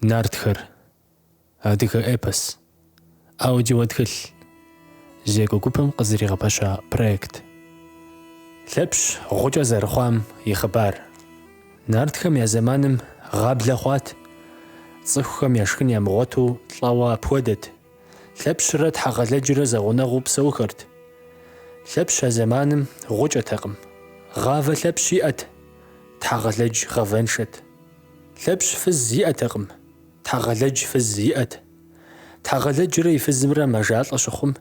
Нартхэр. Адыгэ эпос. Аудиотхылъ. Зекӏуэ гупым къызэригъэпэща проект. Лъэпщ гъукӏэ зэрыхъуам и хъыбар. Нартхэм я зэманым гъаблэ хъуат. Цӏыхухэм яшхын ямыгъуэту лӏэуэ апхуэдэт. Лъэпщрэ Тхьэгъэлэджрэ зэгъунэгъуу псэухэрт. Лъэпщ а зэманым гъукӏэтэкъым. Гъавэ Лъэпщ иӏэт, Тхьэгъэлэдж гъавэншэт. Лъэпщ фыз иӏэтэкъым, Тхьэгъэлэдж фыз иӏэт. Тхьэгъэлэджрэ и фызымрэ мэжалӏэ щыхъум,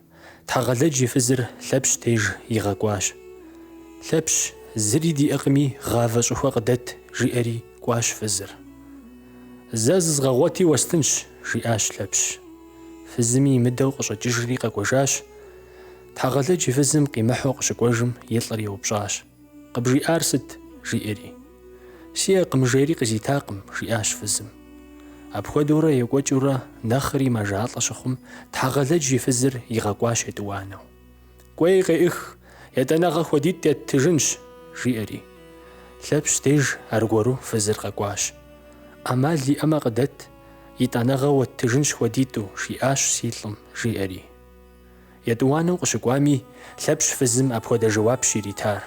Тхьэгъэлэдж и фызыр Лъэпщ деж игъэкӏуащ. Лъэпщ, зыри диӏэкъыми, гъавэ щӏыхуэ къыдэт, жиӏэри кӏуащ фызыр. Зэ зызгъэгъуэти уэстынщ, жиӏащ Лъэпщ. Фызыми имыдэу къыщӏэкӏыжри къэкӏуэжащ. Тхьэгъэлэдж и фызым къимыхьу къыщыкӏуэжым и лӏыр еупщӏащ. Къыбжиӏар сыт? жиӏэри. Сиӏэкъым жери къызитакъым, жиӏащ фызым. Апхуэдэурэ екӏуэкӏыурэ нэхъри мэжалӏэ щыхъум, Тхьэгъэлэдж и фызыр игъэкӏуащ етӏуанэу. Кӏуэи къеӏых, етӏанэгъэ хуэдитӏ еттыжынщ, жиӏэри. Лъэпщ деж аргуэру фызыр къэкӏуащ. ӏэмал иӏэмэ къыдэт, итӏанэгъэ уэттыжынщ хуэдитӏу, жиӏащ си лӏым, жиӏэри. Етӏуанэу къыщыкӏуами, Лъэпщ фызым апхуэдэ жэуапщ иритар.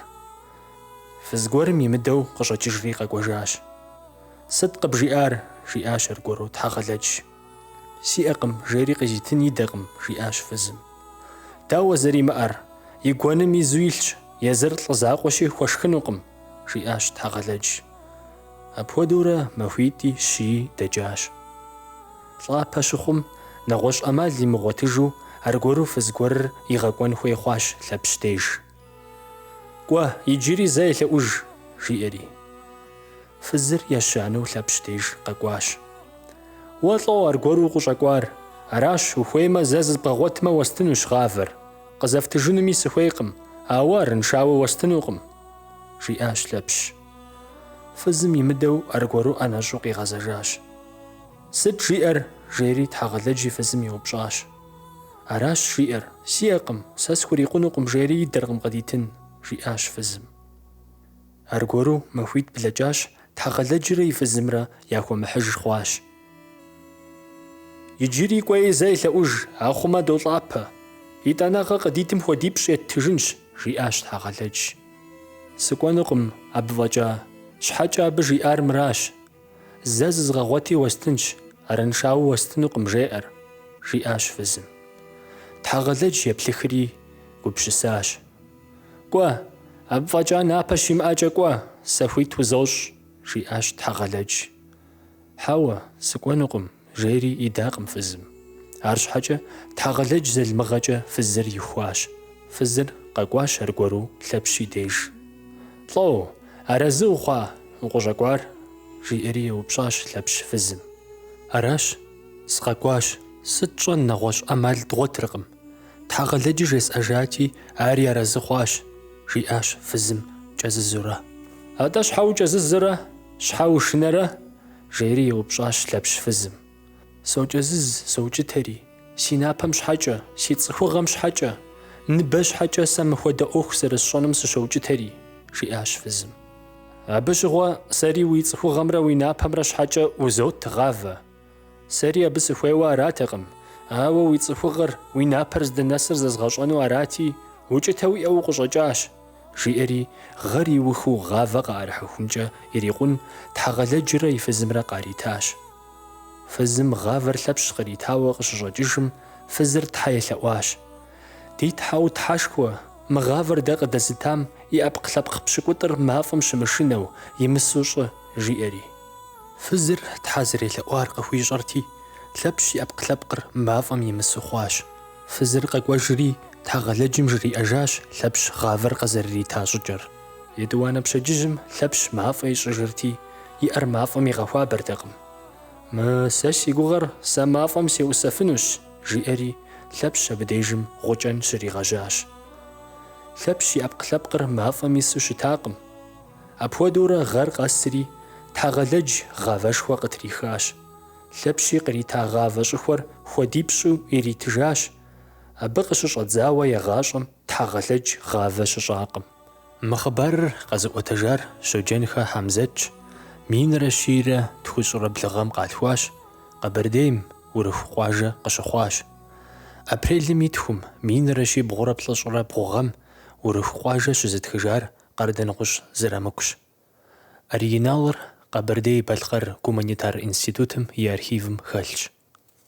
Фыз гуэрым имыдэу къыщӏэкӏыжри къэкӏуэжащ. Сыт къыбжиӏар? жиӏащ аргуэру Тхьэгъэлэдж. Сиӏэкъым, жери къызитын идэкъым, жиӏащ фызым. Дауэ зэримыӏэр? И гуэным изу илъщ, езыр лӏы закъуэщи хуэшхынукъым, жиӏащ Тхьэгъэлэдж. Апхуэдэурэ махуитӏи щыи дэкӏащ. Лӏапэ щыхъум, нэгъуэщӏ ӏэмал имыгъуэтыжу, аргуэру фыз гуэрыр игъэкӏуэн хуей хъуащ Лъэпщ деж. Кӏуэ, иджыри зэ елъэӏуж, жиӏэри. Фызыр ещанэу Лъэпщ деж къэкӏуащ. Уэ лӏо аргуэру укъыщӏэкӏуар? Аращ, ухуеймэ, зэ зызбгъэгъуэтмэ уэстынущ гъавэр. Къызэфтыжынуми сыхуейкъым, ауэ арыншауэ уэстынукъым, жиӏащ Лъэпщ. Фызым имыдэу аргуэру ӏэнэщӏу къигъэзэжащ. Сыт жиӏэр? жери Тхьэгъэлэдж и фызым еупщӏащ. Аращ жиӏэр, сиӏэкъым, сэ схурикъунукъым, жери идэркъым къыдитын, жиӏащ фызым. Аргуэру махуитӏ блэкӏащ, Тхьэгъэлэджрэ и фызымрэ яхуэмыхьыж хъуащ. Иджыри кӏуэи зэ елъэӏуж, ахъумэ долӏапэ. Итӏанэгъэ къыдитым хуэдипщӏ еттыжынщ, жиӏащ Тхьэгъэлэдж. Сыкӏуэнукъым абы фӏэкӏа, щхьэкӏэ абы жиӏар мыращ. Зэ зызгъэгъуэти уэстынщ, арыншауэ уэстынукъым, жеӏэр, жиӏащ фызым. Тхьэгъэлэдж еплъыхри гупсысащ. Кӏуэ, абы фӏэкӏа напэ щимыӏэкӏэ кӏуэ, сэ хуит узощӏ, жиӏащ Тхьэгъэлэдж. Хьэуэ, сыкӏуэнукъым, жери идакъым фызым. Арщхьэкӏэ Тхьэгъэлэдж залмыгъэкӏэ фызыр ихуащ. Фызыр къэкӏуащ аргуэру Лъэпщ и деж. Лӏо, арэзы ухъуа укъыщӏэкӏуар? жиӏэри еупщӏащ Лъэпщ фызым. Аращ, сыкъэкӏуащ, сыт тщӏэн нэгъуэщӏ ӏэмал дгъуэтыркъым. Тхьэгъэлэджи жесӏэжати, ари арэзы хъуащ, жиӏащ фызым кӏэзызурэ. Атӏэ щхьэ укӏэзызрэ, щхьэ ушынэрэ? жери еупщӏащ Лъэпщ фызым. Сокӏэзыз, соукӏытэри, си напэм щхьэкӏэ, си цӏыхугъэм щхьэкӏэ, ныбэ щхьэкӏэ сэ мыхуэдэ ӏуэху зэрысщӏэнум сыщоукӏытэри, жиӏащ фызым. Абы щыгъуэ сэри уи цӏыхугъэмрэ уи напэмрэ щхьэкӏэ узот гъавэ. Сэри абы сыхуейуэ аратэкъым, ауэ уи цӏыхугъэр, уи напэр здынэсыр зэзгъэщӏэну арати, укӏытэ уиӏэу укъыщӏэкӏащ, жиӏэри гъэр иухыу гъавэ къаӏэрыхьэхункӏэ ирикъун Тхьэгъэлэджрэ и фызымрэ къаритащ. Фызым гъавэр Лъэпщ къритауэ къыщыщӏэкӏыжым, фызыр тхьэ елъэӏуащ. Ди тхьэу тхьэшхуэ, мы гъавэр дэ къыдэзытам и ӏэпкълъэпкъ пщыкӏутӏыр мафӏэм щымышынэу, имысу щӏы, жиӏэри. Фызыр тхьэ зэрелъэӏуар къыхуищӏэрти, Лъэпщ и ӏэпкълъэпкъыр мафӏэм имысу хъуащ. Фызыр къэкӏуэжри, Тхьэгъэлэджым жриӏэжащ Лъэпщ гъавэр къызэрырита щӏыкӏэр. Етӏуанэ пщэдджыжьым Лъэпщ мафӏэ ищӏыжырти, и ӏэр мафӏэм игъэхуабэртэкъым. Мы сэ си гугъэр сэ мафӏэм сеӏусэфынущ, жиӏэри, Лъэпщ абы дежым гъукӏэн щригъэжьащ. Лъэпщ и ӏэпкълъэпкъыр мафӏэм ису щытакъым. Апхуэдэурэ гъэр къэсри, Тхьэгъэлэдж гъавэшхуэ къытрихащ. Лъэпщи кърита гъавэ щӏыхуэр хуэдипщӏу иритыжащ. Абы къыщыщӏэдзауэ егъащӏэм Тхьэгъэлэдж гъавэ щыщӏакъым. Мы хъыбарыр къэзыӏуэтэжар Щоджэнхэ Хьэмзэтщ, минрэ щийрэ тхущӏрэ блы гъэм къалъхуащ. Къэбэрдейм, Урыху къуажэ къыщыхъуащ. Апрелым и тхум, минрэ щибгъурэ плӏыщӏрэ бгъу гъэм Урыху къуажэ щызытхыжар Къардэнгъущӏ Зырамыкущ. Оригиналыр Къэбэрдей-Балъкъэр гуманитар институтым и архивым хэлъщ.